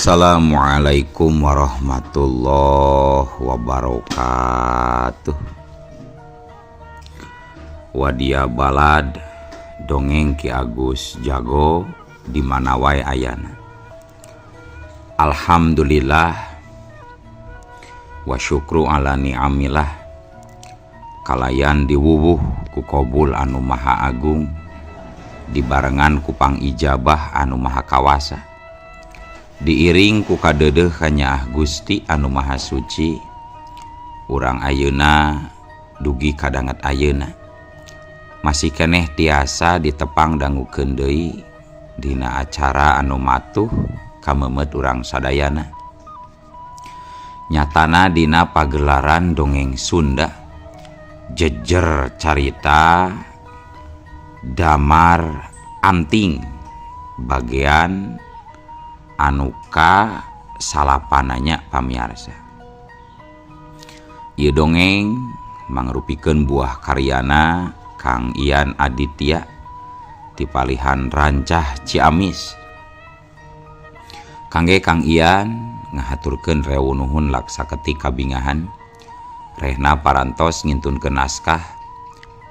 Assalamualaikum warahmatullahi wabarakatuh. Wadia balad dongeng Ki Agus Jago di mana wae ayana. Alhamdulillah wa syukru ala ni'amillah kalayan diwuwuh ku qabul anu maha agung dibarengan ku pangijabah anu maha kawasa. Diiring ku kadeudeuh kanyaah Gusti anu Maha Suci urang ayeuna dugi kadanget ayeuna masih keneh tiasa ditepang dangukeun deui dina acara anu matuh kameumeut urang sadayana. Nyatana dina pagelaran dongeng Sunda jejer carita Damar Anting bagian anuka salapananya pamiarsa. Ieu dongeng mangrupikeun buah karyana Kang Ian Aditya ti palihan Rancah Ciamis. Kangge Kang Ian ngahaturkeun rewu nuhun laksa ketik kabingahan rehna parantos ngintunkeun naskah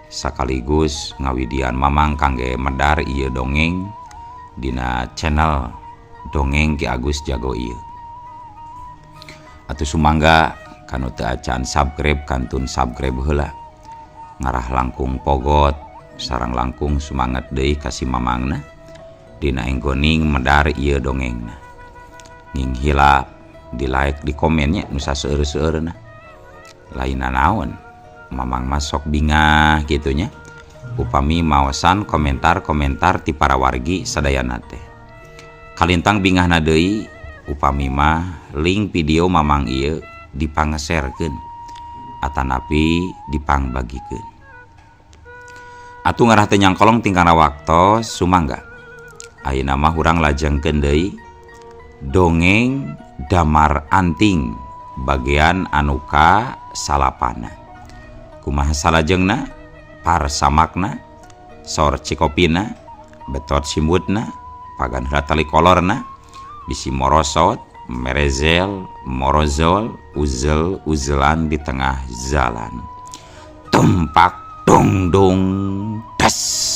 sakaligus ngawidian mamang kangge medar ieu dongeng dina channel Dongeng Ki Agus Jago ieu. Atuh sumangga kanu teu acan subscribe kantun subscribe heula. Ngarah langkung pogot sareng langkung sumanget deui ka si mamangna dina enggoning medar ieu dongengna. Ning hilap di like di komennya nu saseueur-seueurna. Lainna naon mamang mah sok bingah kitu nya. Upami maosan komentar-komentar ti para wargi sadayana teh. Kalintang bingahna deui upami mah link video mamang ieu dipangeserkeun atanapi dipangbagikeun. Atuh ngarah teu nyangkolong tingkana waktos sumangga. Ayeuna mah urang lajengkeun deui dongeng Damar Anting bagian anu ka salapana. Kumaha salajengna, parsamakna, sor cikopina, betot simbutna, pagan heula tali kolorna, bisi morosot, merezel, morozol, uzel, uzelan di tengah jalan. Tumpak dong dong das.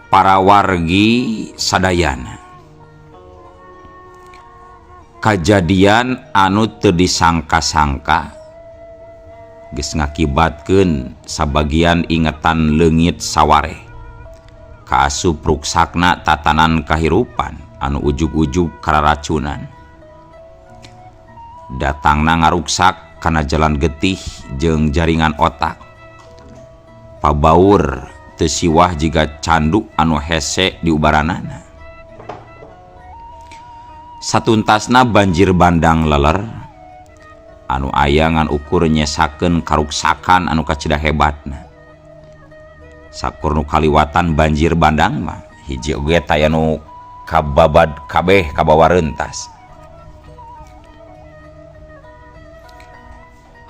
Para wargi sadayana, kajadian anu teu disangka-sangka geus ngakibatkeun sabagian ingetan leungit sawareh kaasup ruksakna tatanan kahirupan anu ujug-ujug kararacunan. Datangna ngaruksak kana jalan getih jeung jaringan otak, pabaur teu siwah jiga candu anu hese diubaranana. Satuntasna banjir bandang leler anu aya ngan ukur nyesakeun karuksakan anu kacida hebatna. Sakur nu kaliwatan banjir bandang mah hiji oge taya nu kababad kabeh kabawa rentas.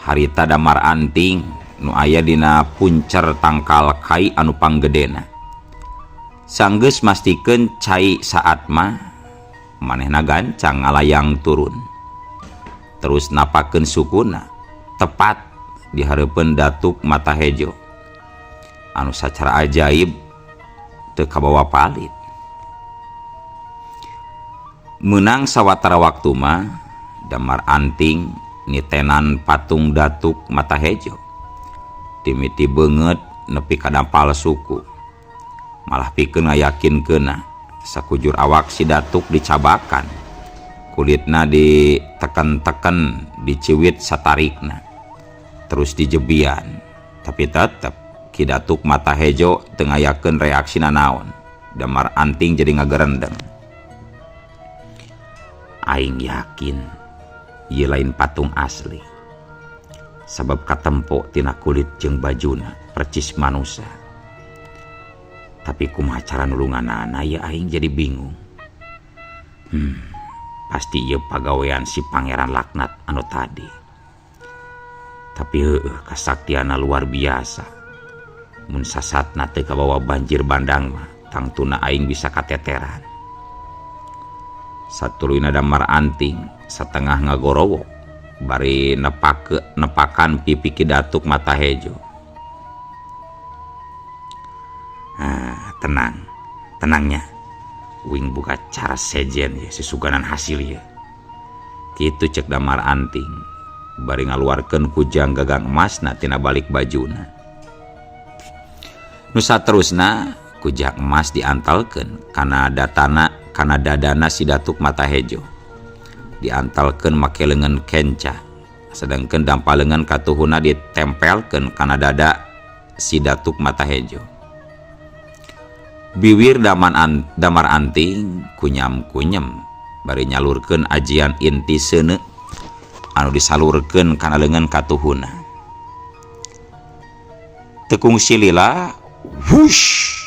Harita Damar Anting nu aya dina puncer tangkal kai anu panggedena. Sanggeus mastikeun cai saat mah manehna gancang ngalayang turun. Terus napakeun sukuna tepat di hareupeun Datuk Mata Hejo anu sacara ajaib teu kabawa palit. Meunang sawatara waktu mah Damar Anting nitenan patung Datuk Mata Hejo. Timiti beungeut nepi ka dampal suku. Malah pikeun ngayakinkeunna sakujur awak si datuk dicabakan, kulitna diteken-teken, diciwit satarikna, terus dijebian. Tapi tetep Ki Datuk Mata Hejo teu ngayakeun reaksina naon. Damar Anting jadi ngagerendeng. Aing yakin ieu lain patung asli. Sabab katempo tina kulit jeung bajuna percis manusia. Tapi kumaha cara nulunganana ya aing jadi bingung. Pasti ieu pagawean si Pangeran Laknat anu tadi. Tapi heueuh kasaktianna luar biasa. Mun sasatna teu kabawa banjir bandang mah tangtuna aing bisa kateteran. Satuluyna Damar Anting satengah ngagorowok bari nepakan pipi Ki Datuk Mata Hejo. Ah, tenang, tenangnya. Wing buka cara sejen ya, sisuganan hasil ya. Kitu cek Damar Anting bari ngaluarkeun kujang gagang emasna tina balik bajuna. Nu saterusna kujang emas diantalkeun kana datana kana dadana si Datuk Mata Hejo. Diantalkeun make leungeun kenca, sedangkeun dampa leungeun katuhuna ditempelkeun kana dada si Datuk Mata Hejo. Biwir Damar Anting kunyam-kunyem bari nyalurkeun ajian inti seuneu anu disalurkeun kana leungeun katuhuna. Tekung silila wush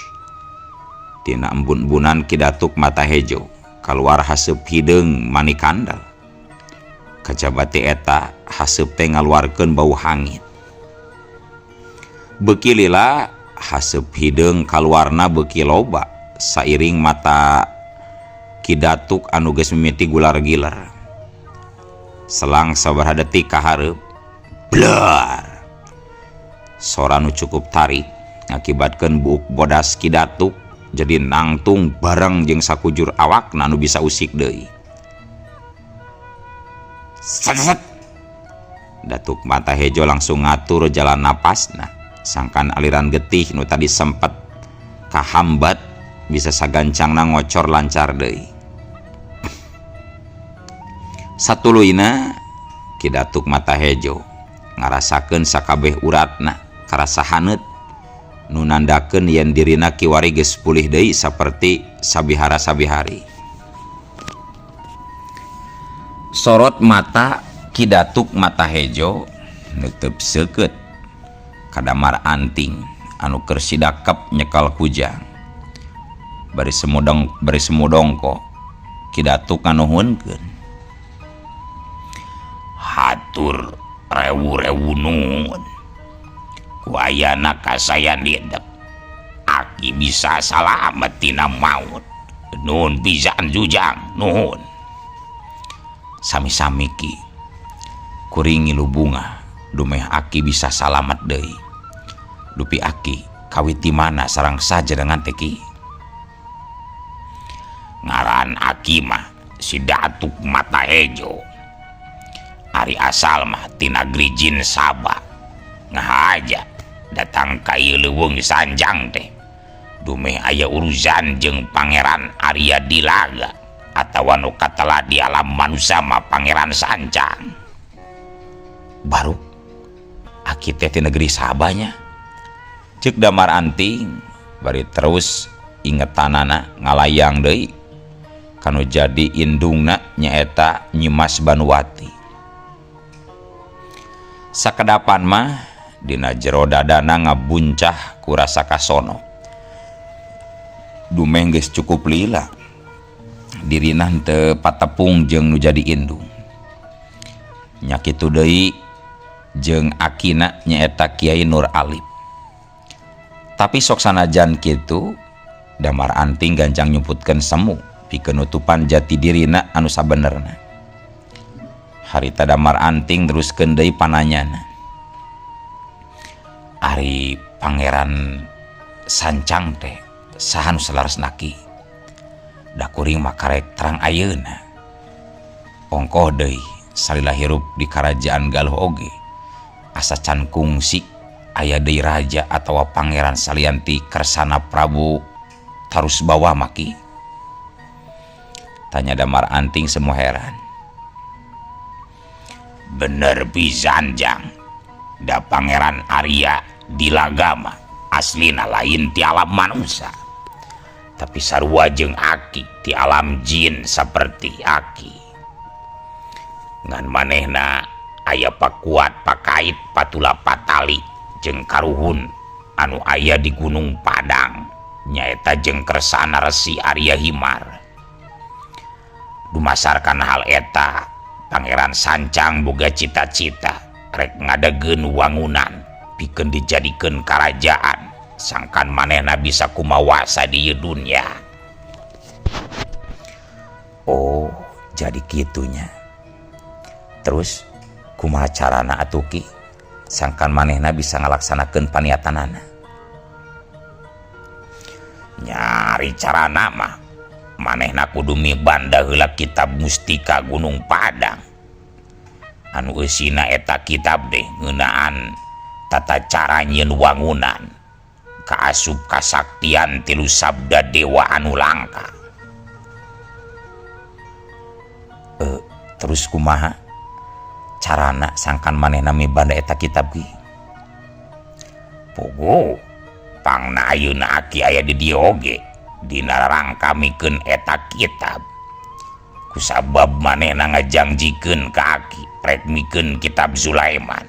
tina embun-embunan Ki Datuk Mata Hejo kaluar haseup hideung manikandal. Kajabati eta haseup teh ngaluarkeun bau hangit. Beuki lila haseup hideung kaluarna beuki loba sairing mata Ki Datuk anu geus mimiti gular-gilar. Selang sabaraha detik kahareup blar. Sora nu cukup tarik ngakibatkeun buuk bodas Ki Datuk jadi nangtung bareng jeung sakujur awakna nu bisa usik deui. Set. Datuk Mata Hejo langsung ngatur jalan napasna sangkan aliran getih nu tadi sempet kahambat bisa sagancangna ngocor lancar deui. Satuluyna Ki Datuk Mata Hejo ngarasakeun sakabeh uratna karasa haneut nu nandakeun yen dirina kiwari geus pulih deui saperti sabihara-sabihari. Sorot mata Ki Datuk Mata Hejo neuteub seukeut ka Damar Anting anu keur sidakep nyekal kujang. Bari semudongko Ki Datuk nganuhunkeun. Hatur rewu-rewu nuhun. Ku ayana kasayan diedep. Aki bisa salamet tina maut. Nuhun pisan jujang, nuhun. Sami-sami Ki. Kuring ngilu bunga dumeh aki bisa salamet deui. Dupi aki kawit di mana sarang saja dengan teh Ki? Ngaran aki mah si Datuk Mata Hejo. Ari asal mah ti negeri jin Saba. Ngahaja datang ka ieu leuweung sanjang teh. Dumeh aya urusan jeung Pangeran Arya Dilaga atawa nu katela di alam manusia mah Pangeran Sancang. Baru aki teh ti negeri Sabanya. Ceuk Damar Anting bari terus ingetanana ngalayang deui kanu jadi indungna nyaeta Nyimas Banuwati. Sakedapan mah dina jero dadana ngabuncah ku rasa kasono. Dumeh geus cukup lila dirina henteu patepung jeung nu jadi indung. Nya kitu deui jeung akina nyaeta Kiai Nur Alif. Tapi sok sanajan kitu Damar Anting gancang nyumputkeun semu pikeun nutupan jati dirina anu sabenerna. Harita Damar Anting teruskeun deui pananyana. Ari Pangeran Sancang teh saha nu saleresna Ki? Da kuring mah karek terang ayeuna. Ongkoh deui salila hirup di karajaan Galuh oge. Asa can kungsi aya deui raja atawa pangeran salian ti Kersana Prabu Tarusbawa mah Ki? Tanya Damar Anting semua heran. Bener pisan jang. Da Pangeran Arya Dilagama aslina lain ti alam manusia. Tapi sarua jeung aki ti alam jin seperti aki. Ngan manehna aya pakuat pakait patula patali jeung karuhun anu aya di Gunung Padang. Nyaeta jeung kersana Resi Arya Himar. Dumasarkan hal eta, Pangeran Sancang boga cita-cita rek ngadegeun wangunan pikeun dijadikeun karajaan sangkan manehna bisa kumawasa di ieu dunya. Oh, jadi kitunya. Terus kumaha carana atuh, Ki, sangkan manehna bisa ngalaksanakeun paniatanana? Nya ari carana mah manehna kudu mibanda heula kitab Mustika Gunung Padang anu eusina eta kitab deh ngeunaan tata cara nyieun wangunan kaasup kasaktian tilu sabda dewa anu langka. Terus kumaha carana sangkan manehna mibanda eta kitab, Ki? Puguh pangna ayeuna aki aya di dieu oge dina rangka mikeun eta kitab, kusabab manehna ngajangjikeun ka aki rek mikeun kitab Sulaiman.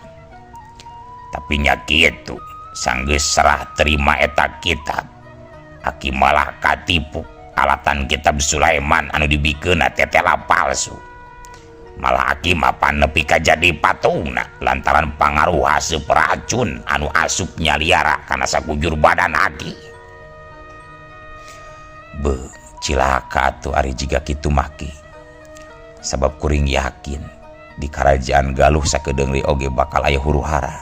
Tapi nya kitu, sanggeus serah terima eta kitab, aki malah katipu alatan kitab Sulaiman anu dibikeunna tetela palsu. Malah aki mah nepi ka jadi patungna lantaran pangaruh haseup racun anu asup nyaliara kana sakujur badan aki. Beuh, cilaka atuh ari jiga kitu mah, Ki. Sabab kuring yakin di kerajaan Galuh sakedeung deui oge bakal aya huru hara.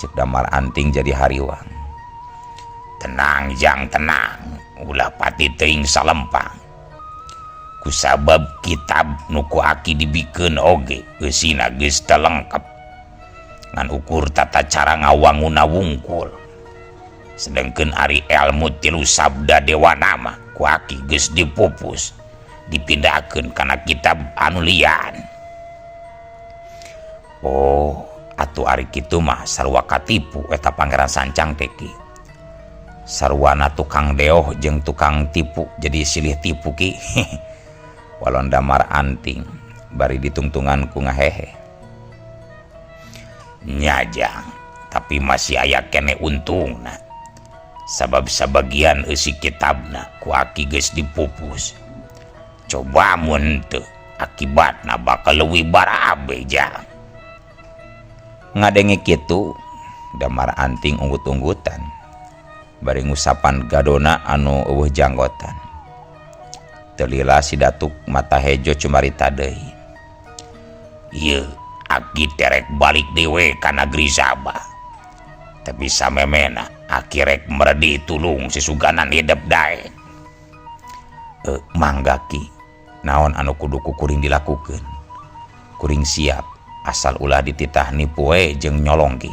Cek Damar Anting jadi hariwang. Tenang, jang, tenang, ulah pati teuing salempang. Kusabab kitab nu ku aki dibikeun oge eusina geus teu lengkep, ngan ukur tata cara ngawanguna wungkul. Sedengkeun ari elmu tilu sabda dewa nama ku aki geus dipupus, dipindahkeun kana kitab anu lian. Oh, atuh ari kitu mah sarua katipu eta Pangeran Sancang teh, Ki. Sarwana tukang deoh jeung tukang tipu jadi silih tipu, Ki. Walon Damar Anting bari ditungtungan ku ngahehe. Nya, jang, tapi masih aya kene untungna, sabab sabagian eusi kitabna ku aki geus dipupus. Coba mun teu, akibatna bakal leuwih barabe, jang. Ngadenge kitu, Damar Anting unggut-unggutan bari ngusapan gadona anu euweuh janggotan. Teu lila si Datuk Mata Hejo cumarita deui. Ieu aki terek balik dewe ka negeri Sabah. Tapi samemehna aki rek meredi tulung sisuganan hidep daek. Mangga, Ki, naon anu kudu ku kuring dilakukeun? Kuring siap asal ulah dititah nipu we jeung nyolong, Ki.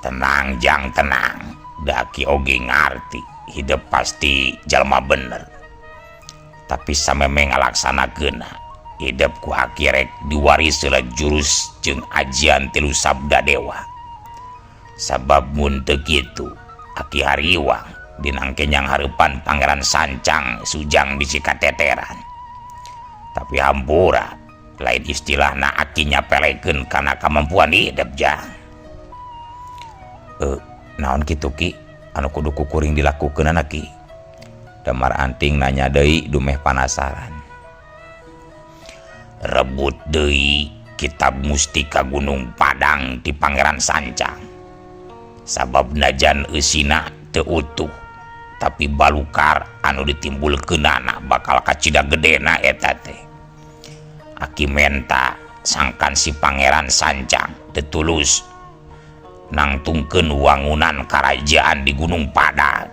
Tenang, jang, tenang. Da aki oge ngarti hidep pasti jalma bener. Tapi samemeh ngalaksanakeunna, hidep ku aki rek diwaris heula jurus jeung ajian tilu sabda dewa. Sabab mun teu kitu, aki hariwang dina kenyang hareupan Pangeran Sancang Sujang bisi kateteran. Tapi hampura, lain istilahna aki nyapelekeun kana kamampuan hidep, jang. Naon kitu, Ki, anu kudu ku kuring dilakukeunana, Ki? Damar Anting nanya deui dumeh panasaran. Rebut deui kitab Mustika Gunung Padang ti Pangeran Sancang. Sabab najan eusina teu utuh, tapi balukar anu ditimbulkeunana bakal kacida gedena eta teh. Aki menta sangkan si Pangeran Sancang teu tulus nangtungkeun wangunan karajaan di Gunung Padang.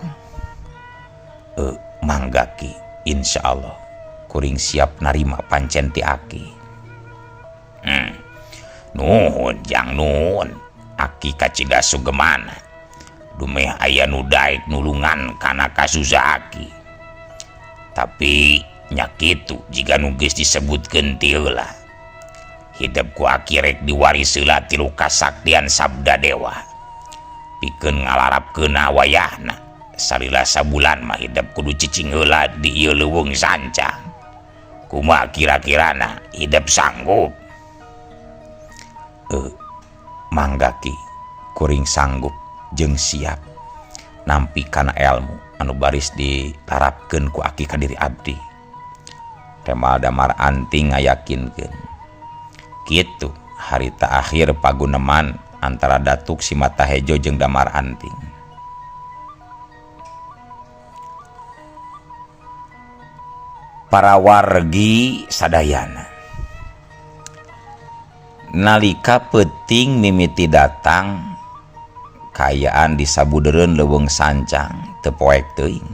Mangga, Ki, insya Allah kuring siap narima pancen ti aki. Nuhun, jang, nuhun. Aki kacida sugemana dumeh aya nu daek nulungan kana kasusah aki. Tapi nya kitu, jiga nu geus disebutkeun ti heula, hidep ku aki rek diwaris heula tilu kasaktian sabda dewa pikeun ngalarapkeunna wayahna. Salila sabulan mah hidep kudu cicing heula di ieu leuweung sancang. Kumaha kira-kirana, hidep sanggup? Mangga, Ki, kuring sanggup. Jeung siap nampi kana elmu anu baris ditarapkeun ku aki ka diri abdi. Temal Damar Anting ngayakinkeun. Kitu harita akhir paguneman antara Datuk Si Mata Hejo jeung Damar Anting. Para wargi sadayana nalika peuting mimiti datang kaayaan di sabudereun leuweung sancang teu poek teuing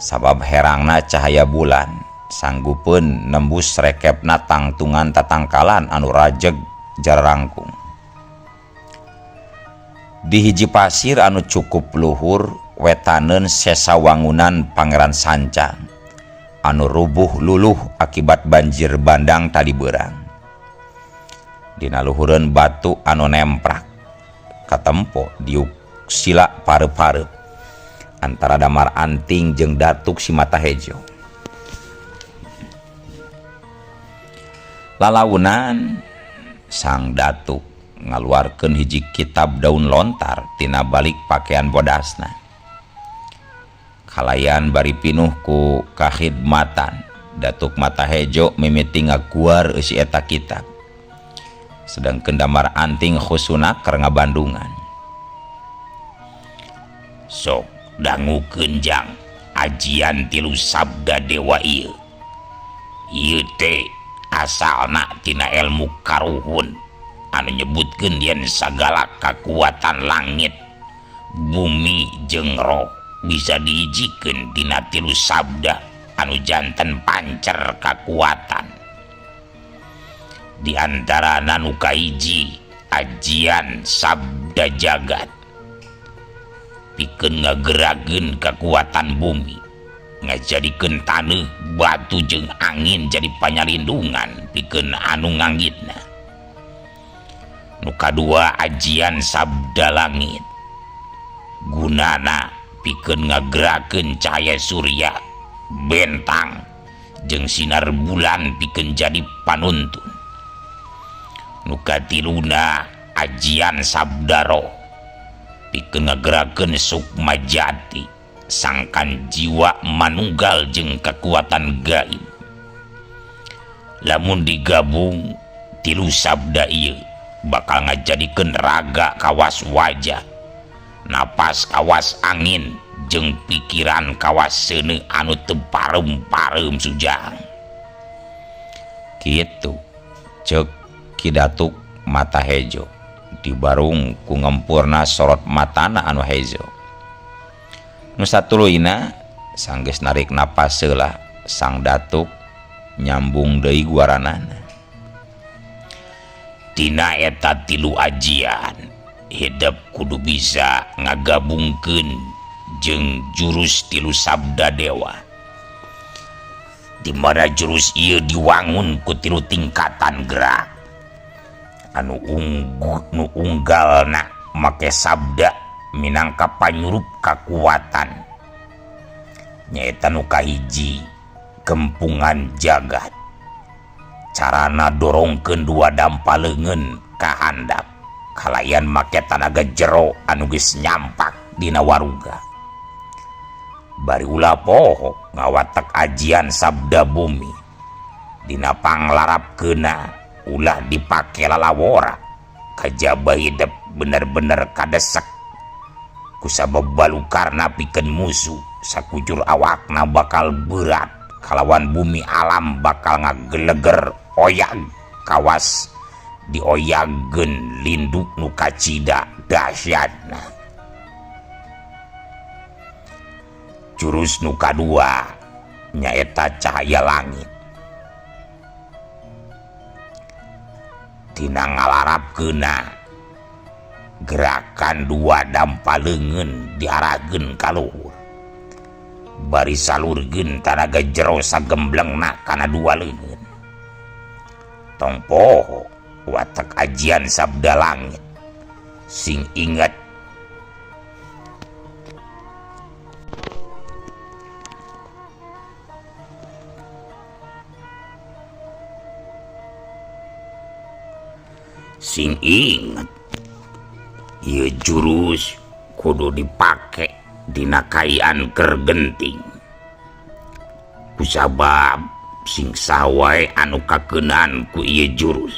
sabab herangna cahaya bulan sanggupeun nembus rekepna tangtungan tatangkalan anu rajeg jarangkung. Di hiji pasir anu cukup luhur wetaneun sesa wangunan Pangeran Sancang anu rubuh luluh akibat banjir bandang tadi beurang. Dina luhureun batu anu nemprak katempo diuk sila pareup-pareup antara Damar Anting jeung Datuk Si Mata Hejo. Lalaunan sang datuk ngaluarkeun hiji kitab daun lontar tina balik pakaian bodasna. Kalayan bari pinuh ku kahidmatan, Datuk Mata Hejo mimiti ngaguar eusi eta kitab. Sedangkeun Damar Anting khusuna keur ngabandungan. Sok dangukeun jang ajian tilu sabda dewa ieu. Ieu teh asalna tina ilmu karuhun anu nyebutkeun yen sagala kakuatan langit, bumi jeung roh bisa dihijikeun dina tilu sabda anu janten pancer kakuatan. Di antara nu kahiji ajian sabda jagat pikeun ngagerakeun kakuatan bumi, ngajadikeun taneuh, batu jeung angin jadi panyalindungan pikeun anu nganggitna. Nu kadua ajian sabda langit gunana pikeun ngagerakeun cahaya surya, bentang jeung sinar bulan pikeun jadi panuntun. Nu katiluna ajian sabda roh pikeun ngagerakeun sukma jati sangkan jiwa manunggal jeung kekuatan gaib. Lamun digabung tilu sabda ieu bakal ngajadikeun raga kawas wajah, napas kawas angin, jeung pikiran kawas seuneu anu teu parem-parem sujang. Kitu ceuk Ki Datuk Mata Hejo dibarung ku ngempurna sorot matana anu hejo. Nu satuluyna sanggeus narik napas heula sang datuk nyambung deui guaranana. Tina eta tilu ajian hidep kudu bisa ngagabungkeun jeung jurus tilu sabda dewa. Di mana jurus ieu diwangun ku tilu tingkatan gerak anu nu unggalna make sabda minangka panyurup kakuatan, nyaeta nu kahiji gempungan jagat. Carana dorongkeun dua dampa leungeun ka handap kalayan make tanaga jero anu geus nyampak dina waruga. Bari ulah poho ngawatek ajian sabda bumi dina panglarapkeunna ulah dipake lalawora kajaba hidep bener-bener kadesek kusabab balukarna pikeun musuh. Sakujur awakna bakal berat kalawan bumi alam bakal ngageleger oyag kawas dioyagkeun linduk nu kacida dahsyatna. Jurus nu kadua nyaeta cahaya langit. Tina ngalarapkeunna gerakan dua dampa leungeun diarahkeun ka luhur, bari salurkeun tanaga jero sagemblengna kana dua leungeun. Tong poho watek ajian sabda langit, sing inget sing inget Ieu jurus kudu dipake dina kayaan keur genting. Kusabab sing saha wae anu kakeunaan ku ieu jurus,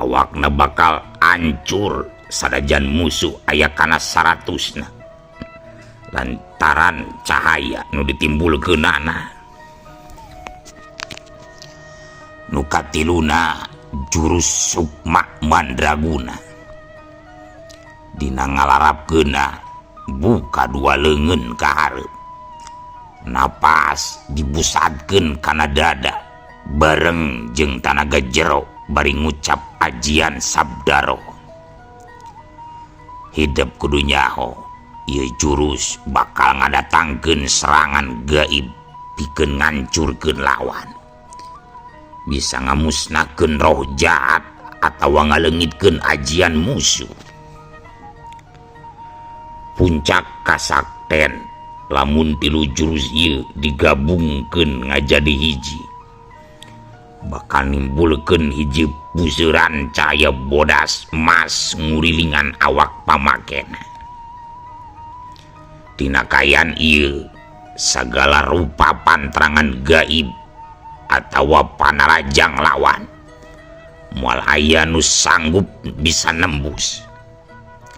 awakna bakal ancur sadajan musuh aya kana 100na lantaran cahaya nu ditimbulkeunana. Nu katiluna jurus Sukma Mandraguna. Dina ngalarapkeunna buka dua leungeun ka hareup, napas dibusatkeun kana dada bareng jeung tanaga jero bari ngucap ajian sabdaro. Hidep kudu nyaho ieu jurus bakal ngadatangkeun serangan gaib pikeun ngancurkeun lawan, bisa ngamusnahkeun roh jahat atawa ngaleungitkeun ajian musuh. Puncak kasakten lamun tilu jurus ieu digabungkeun ngajadi hiji, bakal nimbulkeun hiji puseuran cahaya bodas emas ngurilingan awak pamakena. Tina kayan ieu sagala rupa pantrangan gaib atawa panarajang lawan moal aya nu sanggup bisa nembus,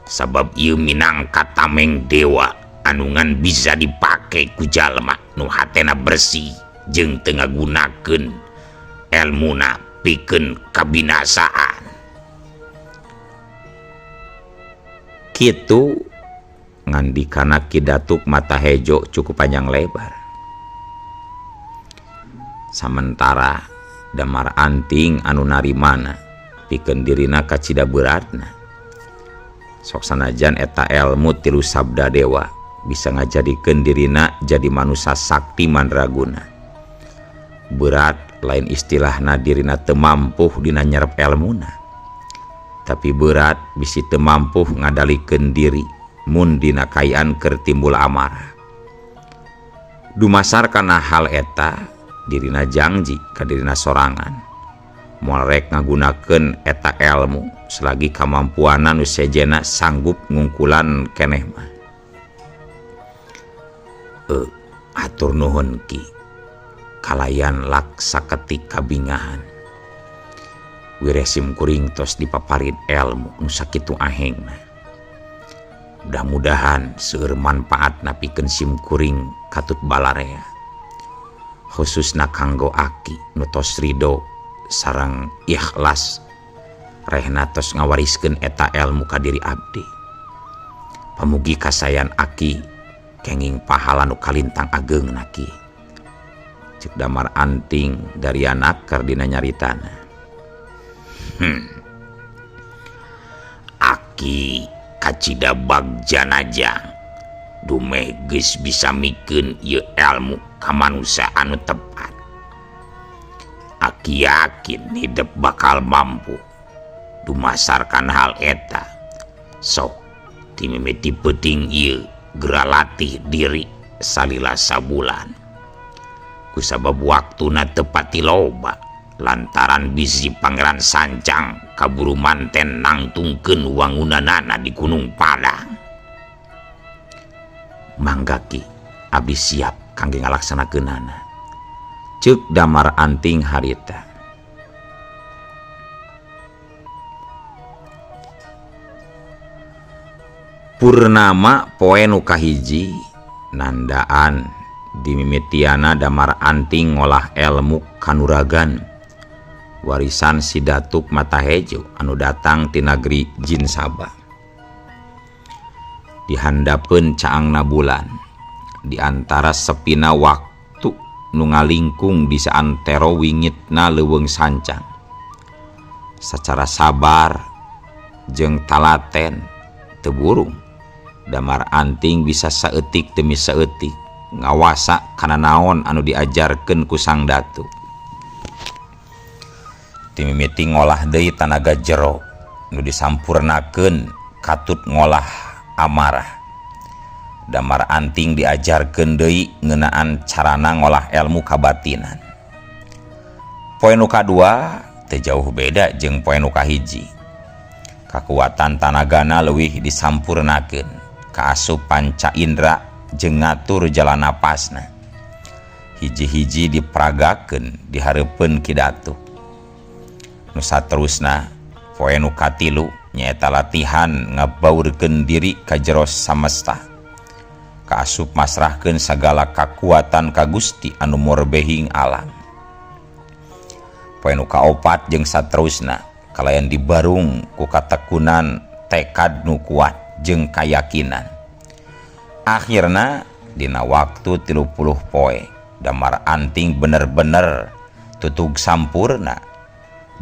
sabab ieu minangka tameng dewa anu ngan bisa dipake ku jalma nu hatena bersih jeung teu ngagunakeun elmuna pikeun kabinasaan. Kitu ngandikana Ki Datuk Mata Hejo cukup panjang lebar. Samentara Damar Anting anu narimana pikeun dirina kacida beratna. Sok sanajan eta elmu tilu sabda dewa bisa ngajadikeun dirina jadi manusa sakti mandraguna. Berat lain istilahna dirina teu mampuh dina nyerep elmuna, tapi berat bisi teu mampuh ngadalikeun diri mun dina kayaan keur timbul amarah. Dumasar kana hal eta dirina jangji ka dirina sorangan moal rek ngagunakeun eta elmu selagi kamampuanna nu sejenna sanggup ngungkulan keneh mah. Atur nuhun Ki, kalayan laksa ketik kabingahan. Wiresim kuring tos dipaparin elmu nu sakitu ahengna. Mudah-mudahan seueur manfaatna pikeun sim kuring katut balarea, khususna kanggo aki nu tos ridho sareng ikhlas rehna tos ngawariskeun eta elmu ka diri abdi. Pamugi kasayan aki kenging pahala nu kalintang ageungna Ki. Cek Damar Anting dari anak dina nyaritana. Aki kacida bagja najang dumeh geus bisa mikeun ieu elmu ka manusa anu tepat. Aki yakin hidep bakal mampu dumasarkan hal eta. Sok timimiti peuting ieu geura latih diri salila sabulan. Kusabab waktuna teu pati loba lantaran bisi Pangeran Sancang kaburu manten nangtungkeun wangunanana di Gunung Padang. Mangga Ki, abdi siap kangge ngalaksanakeunana. Ceuk Damar Anting harita. Purnama poe nu kahiji nandaan dimimitiana Damar Anting ngolah elmu kanuragan warisan si Datuk Mata Hejo anu datang ti nagri Jin Saba. Dihandapeun caangna bulan di antara sepina waktu nu ngalingkung di saantero wingitna leuweung sancang. Sacara sabar jeung talaten teu burung Damar Anting bisa saeutik demi saeutik ngawasa kana naon anu diajarkeun ku Sang Datu. Timimiti ngolah deui tanaga jero nu disampurnakeun katut ngolah amarah. Damar Anting diajarkeun deui ngeunaan carana ngolah elmu kabatinan. Poe nu kadua teu jauh beda jeung poe nu kahiji. Kakuatan tanagana leuwih disampurnakeun kaasup panca indra jeung ngatur jalan napasna. Hiji-hiji dipragakeun di hareupeun Ki Datuk. Nu saterusna poe nu katilu nyaeta latihan ngabaurkeun diri ka jero samesta. Kaasup masrahkeun sagala kakuatan ka Gusti anu morbehing alam. Poe nu kaopat jeung saterusna kalayan dibarung ku katekunan tekad nu kuat jeung kayakinan. Akhirna dina waktu 30 poe Damar Anting bener-bener tutug sampurna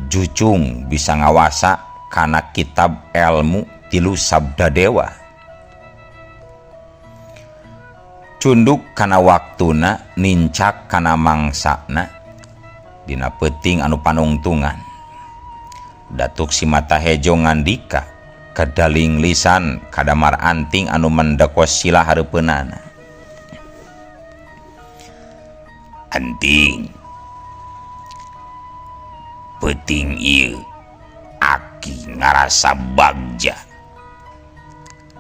jucung bisa ngawasa kana kitab elmu tilu sabda dewa. Cunduk kana waktuna nincak kana mangsana dina peuting anu panungtungan. Datuk si Mata Hejo ngandika kadaling lisan kadamar anting anu mendekos sila hareupeunana. Anting peuting ieu aki ngarasa bagja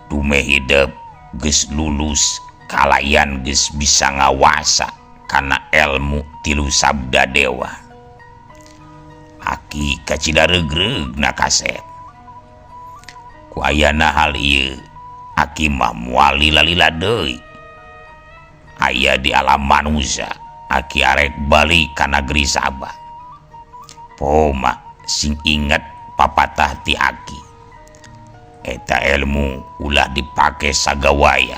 dumeh hidep geus lulus kalayan geus bisa ngawasa kana elmu tilu sabda dewa. Aki kacida regreg na kasep. Ku ayana hal ieu aki mah moal lila-lila deui. Aya di alam manusia, aki arek balik ka negeri Sabah. Poma sing inget papatah ti aki. Eta ilmu ulah dipake sagawaya.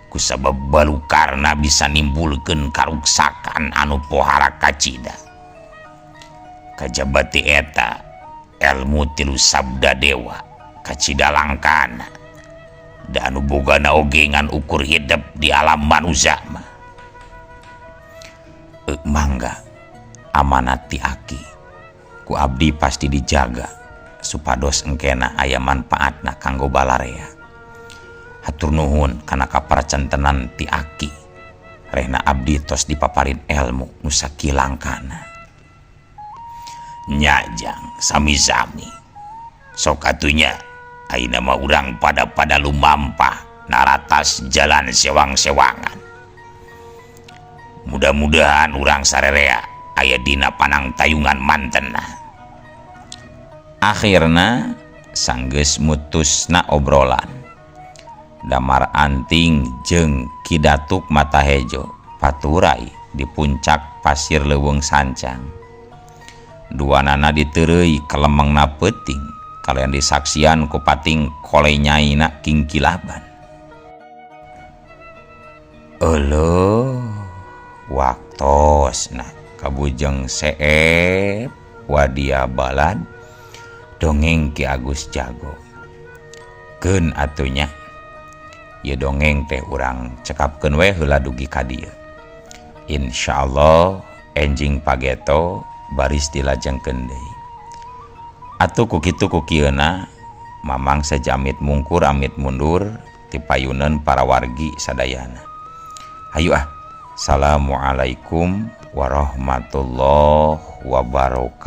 Kusabab balukarna bisa nimbulkeun karuksakan anu pohara kacida. Kajabati eta elmu tilu sabda dewa kacida langkana da anu bogana oge ngan ukur hidep di alam manusia mah. Mangga amanat ti aki ku abdi pasti dijaga supados engkena aya manfaatna kanggo balarea. Hatur nuhun kana kaparcantenan ti aki rehna abdi tos dipaparin elmu nu sakilangkana. Nyajang sami-sami sok atunya ayeuna mah urang pada-pada lumampah naratas jalan sewang-sewangan. Mudah-mudahan urang sarerea aya dina panang tayungan mantena. Akhirna sanggeus mutusna obrolan Damar Anting jeung Ki Datuk Mata Hejo paturai di puncak pasir leuweung sancang. Duanana diteureuy kelemengna peuting kalian disaksian ku pating kole nyaina kingkilaban. Euleuh waktosna kabujeng seep wadia balad dongeng Ki Agus Jago. Keun atunya ieu dongeng teh urang cekapkeun we heula dugi ka dieu. Insyaallah enjing pageto baris dilajengkeun deui. Atuh ku kitu ku kieuna Mamang sajamit mungkur amit mundur ti payuneun para wargi sadayana. Hayu ah. Assalamualaikum warahmatullahi wabarakatuh.